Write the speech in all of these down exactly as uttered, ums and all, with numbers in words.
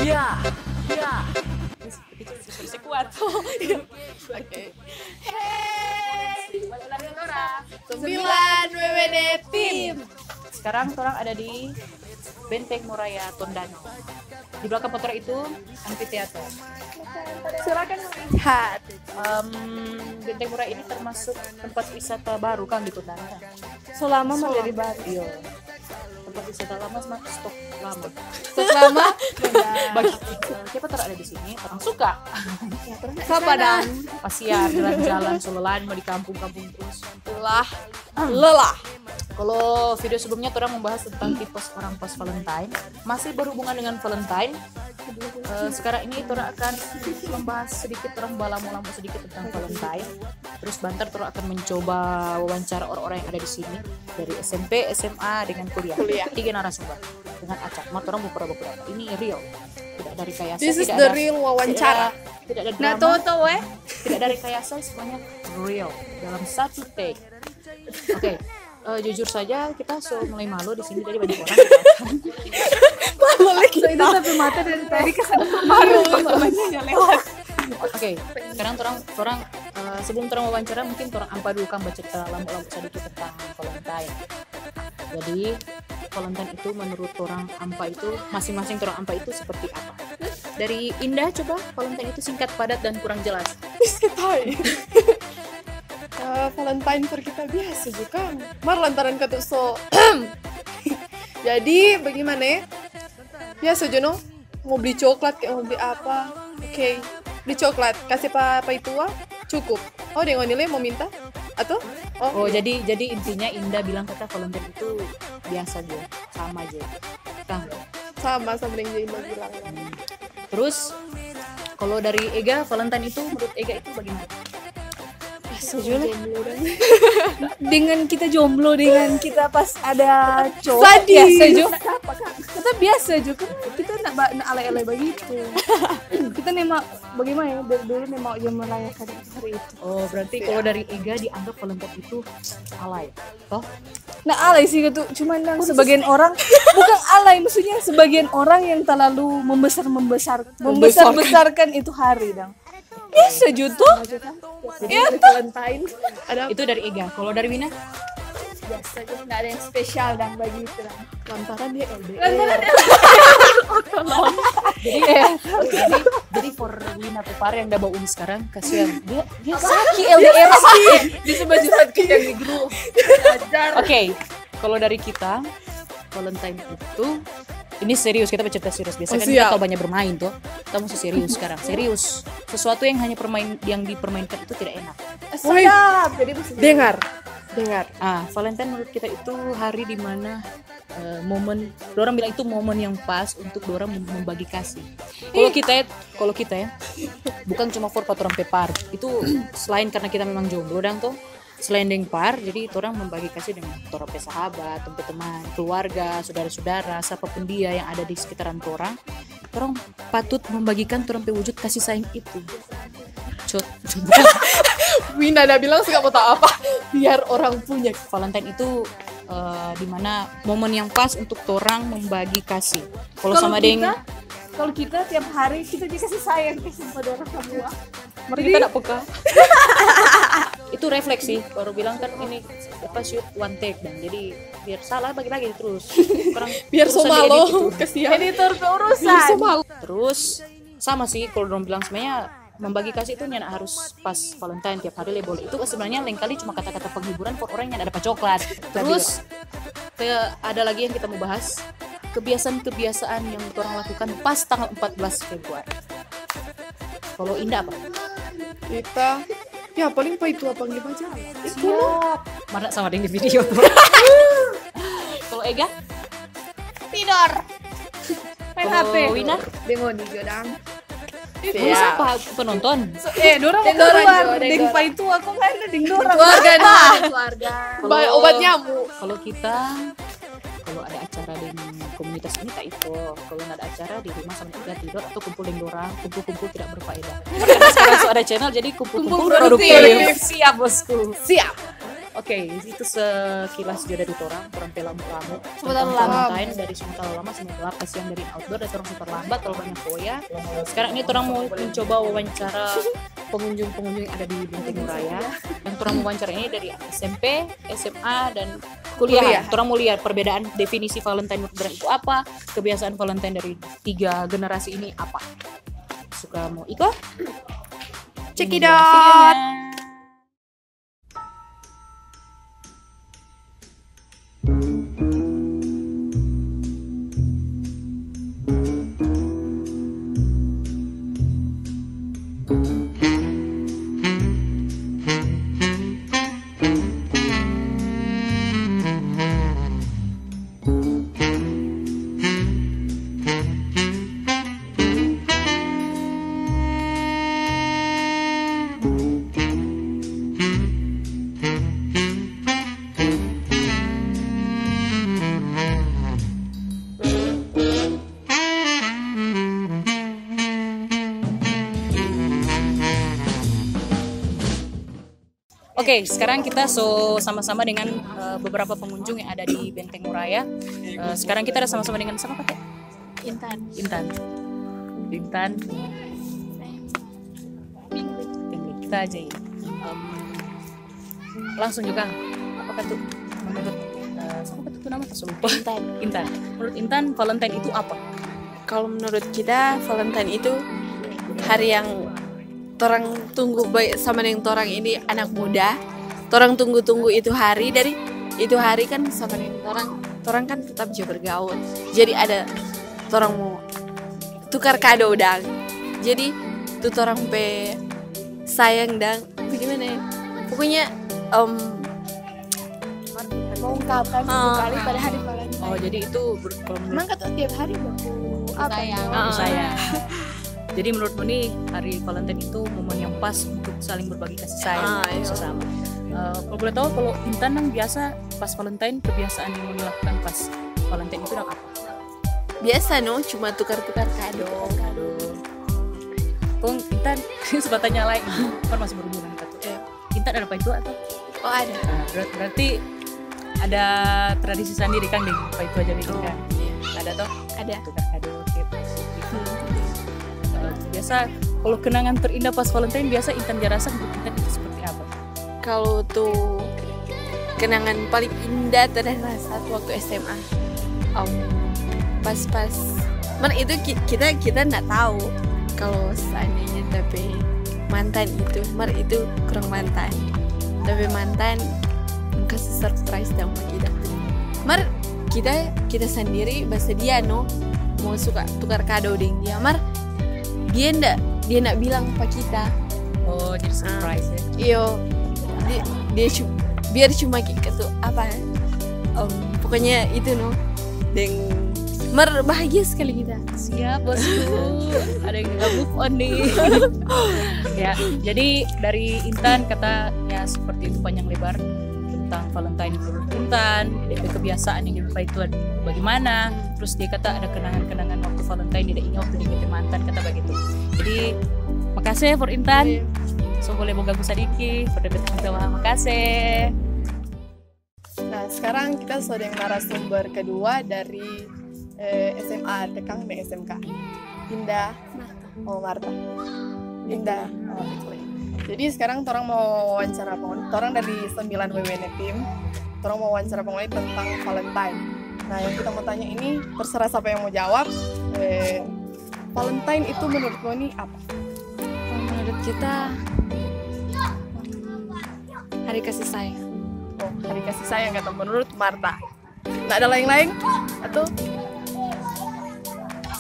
Iya, iya. Masih kuat. Oke. Hey, balik lagi orang. Sembilan W W D tim. Sekarang orang ada di Benteng Moraya Tondano. Di belakang motor itu amphitheater. Silakan melihat. Em, Benteng Moraya ini termasuk tempat wisata baru kan di Tondano kan? Selama mah dari baru. Iya. Tempat wisata lama sama stok lama. Stok lama. Bagi siapa orang ada di sini, orang suka. Siapa dan? Pasiar jalan-jalan, solelan mau di kampung-kampung terus. Lelah. Lelah. Kalau video sebelumnya orang membahas tentang tipe orang pas Valentine, masih berhubungan dengan Valentine. Eh, sekarang ini orang akan membahas sedikit, orang balamo-lamo sedikit tentang Valentine. Terus bantar orang akan mencoba wawancara orang-orang yang ada di sini dari S M P, S M A dengan kuliah. Kuliah. Tiga narasumber dengan acak. Mar orang mau pura-pura. Ini real. Tidak ada rekayasa. This is tidak the ada, real wawancara. Tidak ada, tidak ada Nah, drama. Toto eh. Tidak ada rekayasa, semuanya real dalam satu take. Oke, eh, jujur saja kita so mulai malu di sini, jadi banyak orang. Malu lagi. Itu tapi mata dari tadi ke sana kemarin. Masalahnya nggak lewat. Oke, sekarang orang orang eh, sebelum orang wawancara mungkin orang ampa dulu kan baca lamo-lamo sedikit tentang Valentine. Jadi Valentine itu menurut orang ampa itu masing-masing orang ampa itu seperti apa? Dari Indah coba Valentine itu singkat, padat dan kurang jelas. Hai. Eh, Valentine for kita biasa juga. Mar lantaran katu so. Jadi bagaimana ya? Biasa jo no. Mau beli coklat kayak mau beli apa? Oke. Beli coklat, kasih pa pa itu ah. Cukup. Oh, deng ngoni le mau minta? Atau? Oh, jadi jadi intinya Indah bilang kata Valentine itu biasa aja, sama aja. Kan? Sama sama deng Jainda bilang. Terus kalau dari Ega, Valentine itu menurut Ega itu bagaimana? Biasa juga lah. Dengan kita jomblo, dengan kita pas ada cowok, Sadis. Biasa juga. Kita biasa juga kan, kita nak ba- nak alay-alay begitu. Kita memang bagaimana ya, dari dulu memang yang merayakan hari itu. Oh, berarti kalau dari Ega dianggap Valentine itu alay, toh? Nah, alay sih itu, cuman yang sebagian orang, bukan alay, maksudnya sebagian orang yang terlalu membesar-membesar, membesar-besarkan itu hari dong. Biasa juga tuh. Ya tuh. Valentine. Ada Itu dari Ega. Kalau dari Wina? Biasa aja, nggak ada yang spesial dan begitu lah. Lantaran dia L D R. Jadi, jadi, jadi for Wina Pepar yang udah bau ini sekarang, kasihan. Dia dia sakit L D R sih. Di sebelah jurusan kita di grup. Oke, kalau dari kita Valentine itu ini serius, kita bercerita serius. Biasanya Oh, kan kita siap. tahu banyak bermain tuh. Kita mesti serius sekarang, serius. Sesuatu yang hanya permain yang dipermainkan itu tidak enak. Woi, dengar, dengar. Ah, Valentine menurut kita itu hari dimana eh, momen, orang bilang itu momen yang pas untuk orang mem- membagi kasih. Kalau kita ya, kalau kita ya, bukan cuma for pa torang pe par. Itu selain karena kita memang jomblo dang tuh, selain deng par, jadi orang membagi kasih dengan orang pe sahabat, orang pe teman, keluarga, saudara-saudara, siapapun dia yang ada di sekitaran orang. Orang patut membagikan orang pe wujud kasih sayang itu. Cot. Wina ada bilang sih gak mau tahu apa. Biar orang punya. Valentine itu eh, dimana momen yang pas untuk orang membagi kasih. Kalau sama deng Kalau kita tiap hari kita juga kasih sayang ke semua orang semua. Mereka kita nak peka. Itu refleksi, baru bilang kan ini apa shoot one take dan jadi biar salah bagi-bagi terus. Orang Biar urusan somalo, edit itu. Kesian. Editor Biar berurusan. Somalo. Terus sama sih kalau dong bilang sebenarnya membagi kasih itu nyana harus pas Valentine tiap hari le boleh. Itu sebenarnya lain kali cuma kata-kata penghiburan for orang yang ada apa coklat. Terus ke, ada lagi yang kita mau bahas, kebiasaan-kebiasaan yang orang lakukan pas tanggal empat belas Februari. Kalau Indah apa? Kita ya paling pa itu apa nggak baca. Siap. Mana sama deng di video tuh. Kalau Ega? Tidur. Main Kalau H P. Wina? Deng ngoni jo dang. Kamu siapa penonton? Eh, dorang mau Deng dorang keluar. Jo, deng Deng dorang. Pa itu aku main deng dorang. Keluarga, nah, keluarga. Baik obat nyamuk. Kalau kita kalau ada acara di komunitas ini tak ikut. Kalau nggak ada acara di rumah sama kita tidur atau kumpul deng dorang, kumpul-kumpul tidak berfaedah. Karena sekarang so ada channel jadi kumpul-kumpul Kumpul produktif. produktif. Siap bosku. Siap. Oke, itu sekilas jo dari torang, torang pe lamu-lamu tentang Valentine dari Sumber Lama, Sumber Kelapa, yang dari outdoor, dan torang super lambat, terlalu banyak foya. Sekarang ini torang mau mencoba wawancara pengunjung-pengunjung yang ada di Benteng Raya. Dan torang mau wawancara ini dari S M P, S M A, dan kuliah. Torang mau lihat perbedaan definisi Valentine menurut dorang itu apa, kebiasaan Valentine dari tiga generasi ini apa. Suka mau iko? Check it out. Oke, sekarang kita so sama-sama dengan eh, beberapa pengunjung yang ada di Benteng Raya. Eh, sekarang kita ada sama-sama dengan siapa, Kak? Intan. Intan. Intan. Kita aja ya. Em, langsung juga. Apakah tuh menurut eh, siapa tuh nama tuh? Lupa. Intan. Intan. Menurut Intan, Valentine itu apa? Kalau menurut kita, Valentine itu hari yang torang tunggu bae sama deng torang ini anak muda. Torang tunggu-tunggu itu hari, dari itu hari kan sama deng torang, torang kan tetap jo bergaul. Jadi ada torang mo tukar kado dang. Jadi tu torang pe sayang dang, bagaimana ya? Pokoknya em, mau ungkapkan satu kali pada hari Valentine. Oh, jadi itu ber- kalau menurut Emang kata tiap hari baku apa ya? Sayang. Jadi menurutmu nih, hari Valentine itu momen yang pas untuk saling berbagi kasih sayang sesama. Eh, kalau boleh tahu, kalau Intan yang biasa pas Valentine, kebiasaan yang mau dilakukan pas Valentine itu apa? Biasa no, cuma tukar-tukar kado. Kong Intan, coba tanya lagi. Kan masih berhubungan katu. Intan ada paitua atau? Oh, ada. Nah, ber- berarti ada tradisi sendiri kan deng paitua jadi kan? Ada toh? Ada. Tukar kado, oke, positif. Eh, biasa kalau kenangan terindah pas Valentine, biasa Intan ja rasa untuk Intan itu seperti apa? Kalau tu kenangan paling indah tu adalah saat waktu S M A. Om, pas-pas, mar itu ki- kita kita ndak tahu kalau seandainya tapi mantan itu, mar itu kurang mantan. Tapi mantan kasih surprise dang pa kita. Mar kita kita sendiri basedia no mau suka tukar kado deng dia, mar dia ndak dia ndak bilang pa kita. Oh, jadi surprise ya? Iyo, dia, dia cu- biar cuma kita tuh apa ya? Em, pokoknya itu no, deng mar bahagia sekali kita. Siap bosku. Ada yang udah move on nih. Ya, jadi dari Intan katanya seperti itu panjang lebar tentang Valentine menurut Intan, dia pe kebiasaan yang dia itu bagaimana, terus dia kata ada kenangan-kenangan waktu Valentine dia ingat waktu dia pe mantan, kata begitu. Jadi makasih for Intan. So boleh boga sadiki for dapat kita, makasih. Nah, sekarang kita so deng narasumber kedua dari eh, S M A Tekang deng S M K. Indah. Oh, Marta. Indah. Oh, oke. Jadi sekarang torang mau wawancara pengun- torang dari sembilan W W N team. Torang mau wawancara pengunjung tentang Valentine. Nah, yang kita mau tanya ini terserah siapa yang mau jawab. Eh, Valentine itu menurut ngoni apa? Menurut kita, hmm, hari kasih sayang. Oh, hari kasih sayang kata menurut Marta. Nggak ada lain-lain? Atau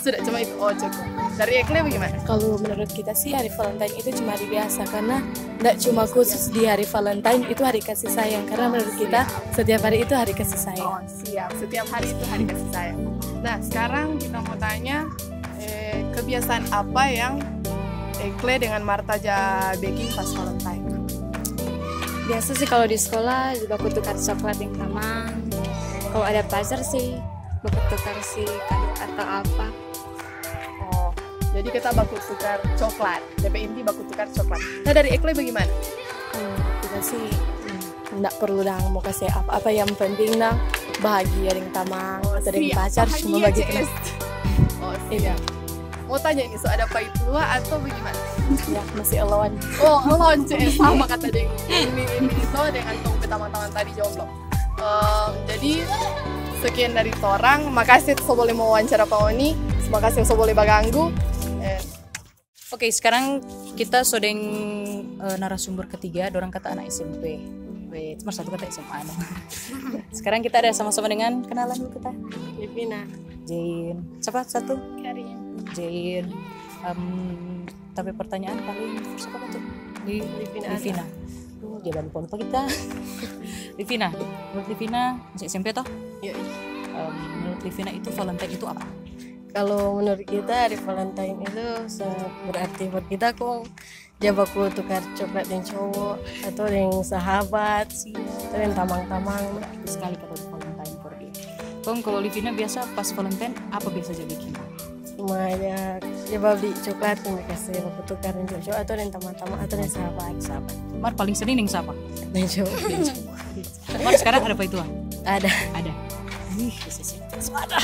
sudah cuma itu? Oh, cukup. Dari Ekle bagaimana? Kalau menurut kita sih, hari Valentine itu cuma hari biasa, karena nggak cuma khusus di hari Valentine, itu hari kasih sayang. Karena menurut kita, setiap hari itu hari kasih sayang. Oh, siap. Setiap hari itu hari kasih sayang. Nah, sekarang kita mau tanya, eh, kebiasaan apa yang Ekle dengan Marta ja beking pas Valentine? Biasa sih kalau di sekolah baku tukar coklat yang tamang. Kalau ada pacar sih baku tukar si kado atau apa. Oh, jadi kita baku tukar coklat. D P inti baku tukar coklat. Nah, dari Ekle bagaimana? Hmm, kita sih, hmm, Ndak perlu dang mo kase apa-apa, yang penting dang bahagia deng tamang atau deng pacar, cuma bagitu. Oh, siap. Mau tanya ini, so ada paitua atau bagaimana? Ya, masih alone. Oh, alone, sama kata deng ini, ini itu dengan tong pe tamang-tamang tadi jomblo. Em, jadi sekian dari torang. Makasih so boleh mo wawancara pa ngoni. Makasih so boleh baganggu. Eh, Oke, sekarang kita so deng, eh, narasumber ketiga, dorang kata anak S M P. Weh, cuma satu kata S M A no. Sekarang kita ada sama-sama dengan, kenalan dulu kita. Livina. Jane. Siapa satu? Karin. Jane. Em, tapi pertanyaan paling first apa tuh? Di Livina. Livina. Tuh, dia lupa kita. Livina, menurut Livina, masih S M P toh? Iya. Em, menurut Livina itu Valentine itu apa? Kalau menurut kita, hari Valentine itu sangat berarti buat kita, kong ja baku tukar coklat deng cowok atau deng sahabat atau deng tamang-tamang. Sekali kata Valentine for dia. Kong kalau Livina biasa pas Valentine apa biasa ja bikin? Cuma ya, ja bali coklat, kong kase baku tukar deng cowok atau deng tamang-tamang atau deng sahabat. Sahabat. Mar paling sering deng sapa? Deng cowok. Mar sekarang ada paitua? Ada. Ada. Ih, S M P so ada.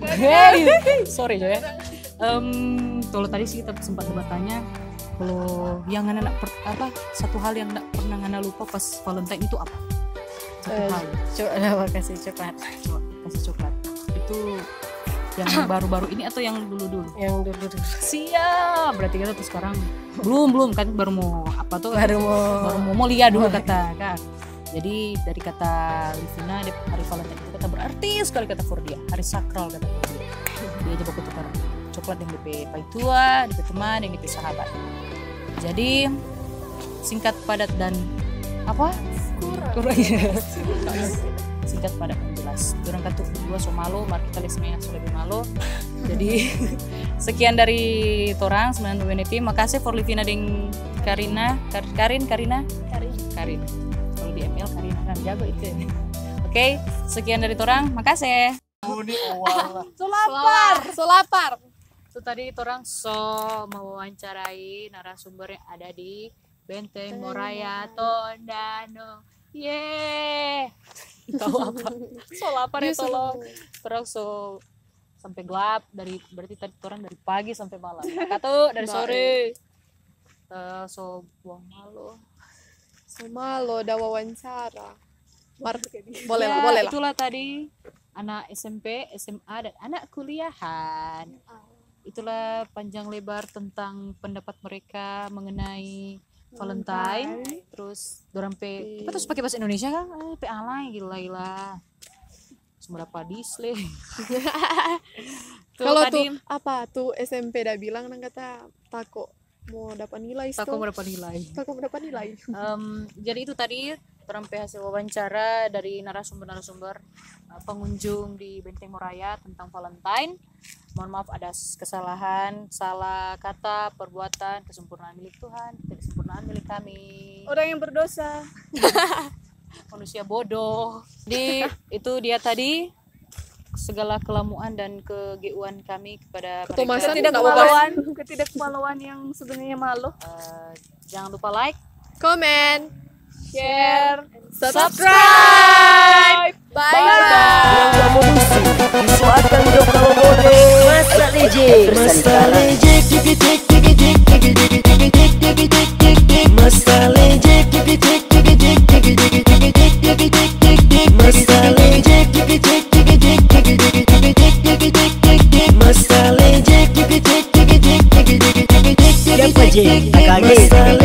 Hey, sorry jo ya. Em, kalau tadi sih kita sempat bertanya, kalau yang ngana ndak per-, apa, satu hal yang ndak pernah ngana lupa pas Valentine itu apa? Satu hal. Cok-, ada apa, kasih coklat. Cok-, kasih coklat. Itu yang baru-baru ini atau yang dulu-dulu? Yang dulu-dulu. Siap, berarti kita tuh sekarang belum, belum kan, baru mau apa tuh? Baru mau, baru mau, mau lia dulu kata kan. Jadi dari kata Livina, dep hari Valentine itu kata berarti sekali kata for dia, hari sakral kata for dia. Dia ja baku tukar coklat deng depe paitua, depe teman, deng depe sahabat. Jadi singkat, padat, dan apa? Kurang. Kurang, iya. Singkat, padat, dan jelas. Dorang katu dua so malo, mar kita lei sebenarnya so lebih malo. Jadi sekian dari torang sembilan puluh menit. Makasih for Livina deng Karina, Kar-, Karin, Karina? Karin. Karin. Kalau di M L Karina kan jago itu. Oke, sekian dari torang. Makasih. So lapar, so lapar. Itu tadi torang so mewawancarai narasumber yang ada di Benteng Moraya Tondano. Yeay. Tahu apa? So lapar ya, tolong. Torang so sampai gelap dari, berarti tadi torang dari pagi sampai malam. Katu dari sore. Eh, so buang malo. So malo da wawancara. Mar, boleh lah, boleh lah. Itulah tadi anak S M P, S M A, dan anak kuliahan. Itulah panjang lebar tentang pendapat mereka mengenai Valentine. Terus dorang pe, kita terus pakai bahasa Indonesia kan? Eh, pe alay, gila-gila. Semua dapat dislike. Kalau tu apa tu S M P da bilang, nang kata tako mo dapa nilai. Tako mo dapa nilai. Tako mo dapa nilai. Em, jadi itu tadi torang pe hasil wawancara dari narasumber-narasumber, eh, pengunjung di Benteng Moraya tentang Valentine. Mohon maaf ada s-, kesalahan, salah kata, perbuatan, kesempurnaan milik Tuhan, ketidaksempurnaan milik kami. Orang yang berdosa. Manusia bodoh. Jadi itu dia tadi segala kelamuan dan kegeuan kami kepada mereka. Ketidakmaluan, ketidakmaluan yang sebenarnya malu. Eh, jangan lupa like, comment, share, subscribe. Bye bye. Masa lejek. Masa lejek. Masa lejek. Siapa je? Takage.